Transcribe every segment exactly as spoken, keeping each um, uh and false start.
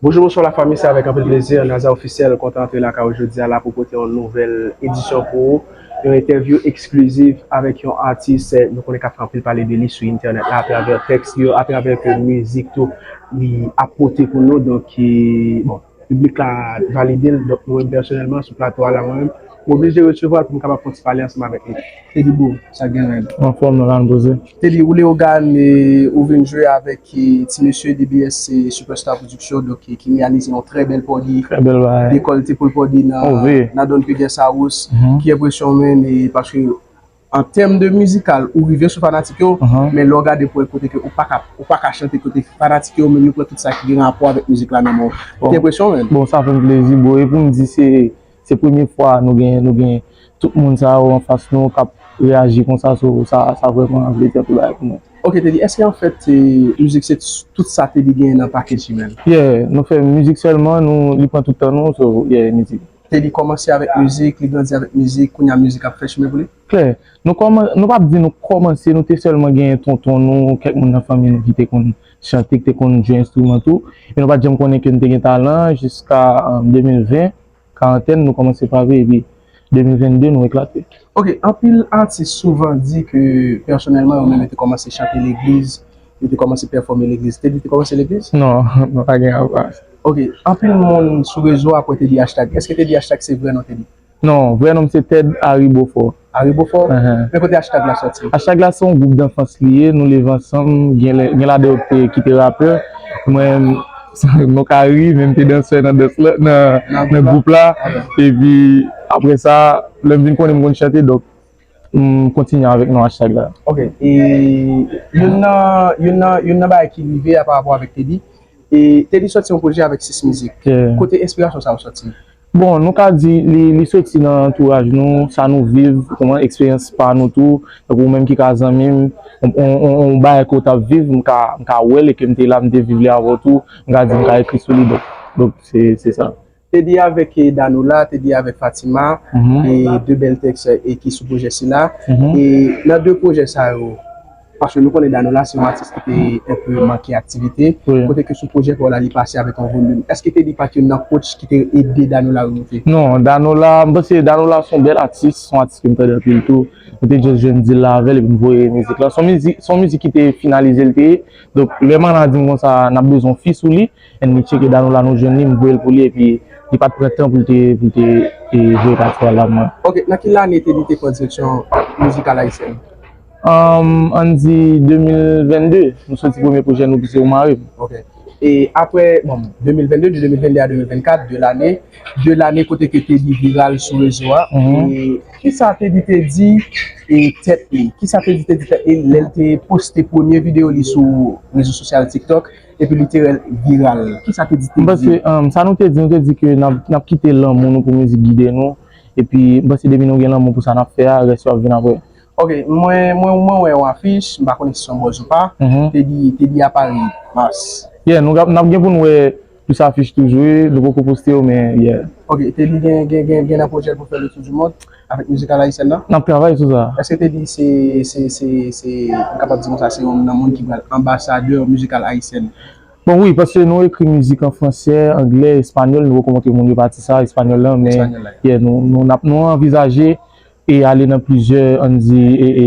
Bonjou, bonswa lafanmi, se avèk anpil plezi Naza Ofisyèl kontan antre lakay ou jodi a la pou pote yon nouvèl edisyon pou ou. Yon entèvyou eksklizif avèk yon atis, eh, nou konnen k ap fè anpil pale de li sou entènèt la, atravè tèks li yo, atravè ke mizik tou li ap pote pou nou. Donk, eh, bon, piblik la valide l. Donk, mwen menm pèsonèlman, sou plato a la, mwen menm, mwen oblije resevwa l pou m kapab fè yon ti pale ansanm avèk li. Teddy Boo, sa k gen rèd? Anfòm, nan la n poze. Teddy, ou Leyogàn, eh, ou vin jwe avèk, eh, ti mesye D B S, se Superstar Production, donk, eh, ki reyalize yon trè bèl pòdi, trè bèl bagay, dekòlte pou l pòdi nan, nan Don Pegues House. Ki enpresyon w, men, eh, paske an tèm de mizikal, ou rive sou fanatik yo, men lè w gade pou wè kote ke ou pa ka, ou pa ka chante kote fanatik yo, men yo pran tout sa ki gen rapò avèk mizik la nan men w. Ki enpresyon w, men? Bon, sa fè m plezi, bro. E pou m di, se, se premye fwa nou gen, nou gen tout moun sa yo anfas nou k ap reyaji konsa, so, sa, sa vrèman vle di anpil bagay pou mwen. Ok, Teddy, èske anfèt, eh, mizik se t-, tout sa Teddy genyen nan pakèt li menm? Yeah, nou fè mizik sèlman, nou, li pran tout tan nou, so, yeah, mizik. Teddy kòmanse avèk mizik, li grandi avèk mizik, kounye a mizik ap fè chimen pou li? Klè. Nou kòman-, nou p ap di nou kòmanse, nou te sèlman genyen tonton nou, kèk moun nan fanmi nou ki te konn chante, ki te konn jwe enstriman tou. Men nou pa t janm konnen ke n te gen talan jiska, eh, de mil ven, karantèn, nou kòmanse frape, epi de mil venn de, nou eklate. Ok, anpil atis souvan di ke, pèsonèlman, yo menm yo te kòmanse chante legliz, yo te kòmanse pèfòme legliz. Teddy te kòmanse legliz? Non, nou pa gen rapò a sa. Ok, anpil moun sou rezo ap wè Teddy Hashtag. Èske Teddy Hashtag se vrè non Teddy? Non, vrè non m se Ted Harry Beaufort. Harry Beaufort? Ahan. Men kote Hashtag la sòti? Hashtag la se yon gwoup danfans li ye, nou leve ansanm, gen lè, gen ladan yo ki te, ki te rapè. Mwen, nou ka ri, men m te dansè nan dans la, nan, nan gwoup la. Epi, apre sa, lè m vin konnen m konn chante, donk, m kontinye avèk non Hashtag la. Ok, e youn nan, youn nan, youn nan bagay ki rive a pa rapò avèk Teddy, e Teddy sòti yon pwojè avèk sis mizik. Yeah. Kote enspirasyon sa yo sòti? Bon, nou ka di li, li soti nan antouraj nou, sa nou viv, kòman eksperyans pa nou tou. Tankou ou menm ki ka zanmi m, on, on, on, on bagay ke w t ap viv, m ka, m ka wè l e ke m te la, m te viv li avè w tou, m ka di m ka ekri sou li, donk, donk se, se sa. Teddy avèk, eh, Danola, Teddy avèk Fatima, e de bèl tèks, eh, ki sou pwojè sila. E nan de pwojè sa yo, paske nou konnen Danola se yon atis ki te enpe manke aktivite. Wi. Kote ke sou pwojè pa w la, li pase avèk yon volim. Èske Teddy pa t youn nan coach ki te ede Danola remonte? Non, Danola, m panse Danola se yon bèl atis, se yon atis ke m tande anpil tou. Mwen te just jwenn deal la avè l epi m voye mizik la. Se yon mizik, se yon mizik ki te finalize l te ye. Donk, lè Mana di m konsa, n ap bezwen yon feat sou li, and li tcheke Danola, nou jwenn li, m voye l pou li, epi li pa t pran tan pou l te, pou l te, e, voye pati a la pou mwen. Ok, nan ki lane Teddy te pran direksyon mizikal ayisyèn? Um, ann di de mil venn de, nou soti premye pwojè nou ki se Ou Mare M. Ok. E apre, bon, de mil venn de, de de mil venn de a de mil vennkat, de lane, de lane kote ke Teddy viral sou rezo a. E kisa Teddy te di, e tèt li? Kisa Teddy te di tèt li lè l te poste premye videyo li sou rezo sosyal TikTok, epi li te viral? Kisa Teddy te di? M panse, um, sa nou te di, nou te di ke n ap, n ap kite lanmou nou pou mizik gide nou. Epi, m panse depi nou gen lanmou pou sa n ap fè a, rès yo ap vin apre. Ok, mwen, mwen, mwen wè yon afich, m pa konnen si se yon buzz ou pa. Teddy, Teddy a Paris, Mars. Yeah, nou, n ap gen pou n wè plis afich toujou, wi, nou poko poste yo, men, yeah. Ok, Teddy gen, gen, gen, gen nan pwojè l pou fè le tour du monde avèk mizikal ayisyèn nan? N ap travay sou sa. Èske Teddy se, se, se, se, m kapab di konsa, se youn nan moun ki pral anbasadè mizikal ayisyèn? Bon, wi, paske nou ekri mizik an fransè, anglè, espanyòl, nou poko montre moun yo pati sa, espanyòl lan, men, yeah, nou, nou, n ap, nou anvizaje e ale nan plizyè, ann di, e, e,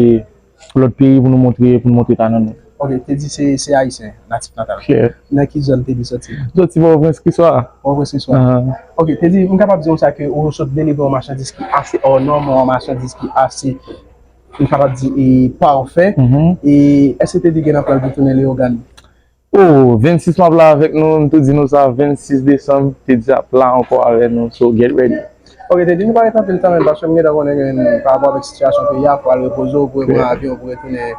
lòt peyi pou nou montre, pou nou montre talan nou. Ok, Teddy se, se ayisyen, natif natal. Yeah. Nan ki zòn Teddy soti? Soti Pòtoprens, Kriswa. Pòtoprens, Kriswa. Ok, Teddy, m kapab di konsa ke ou sot delivre yon machandiz ki ase hors norm, yon machandiz ki ase, m kapab di, e, pafè. E èske Teddy gen nan plan pou tounen Leyogàn? Oh, vennsis m ap la avèk nou, m tou di nou sa, vennsis desanm, Teddy ap la ankò avè nou, so get ready. Ok, Teddy, nou pa ret anpil tan menm, paske m gentan konnen ke pa rapò avèk sitiyasyon peyi a, fò w al repoze w, pou reprann avyon, pou retounen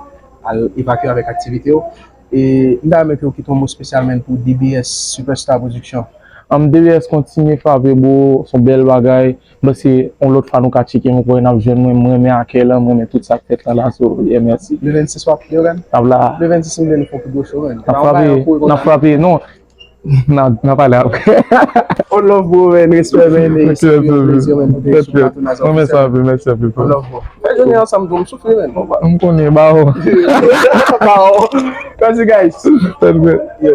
al evakye avèk aktivite w. E m ta renmen ke w kite yon mo espesyal menm pou D B S Superstar Production. An, D B S kontinye frape, bro, se yon bèl bagay. M panse yon lòt fwa nou ka tcheke m ankò, n ap jwenn mwen, m renmen akèy lan, m renmen tout sa k fèt la la, so, yeah, mèsi. Le vennsis w ap Leyogàn? N ap la. Le vennsis m vle nou fè yon pi gwo show, man. N ap frape, n ap frape, non. N a, n a pale apre. On love, bro, man, respè, man, e se yon plezi, man, pou te sou plato Naza Ofisyèl. Mèsi anpil, mèsi anpil. On love, bro. Fè jounen ansanm, bro, m soufri, man. M konnen, bawo. Bawo. Merci, guys.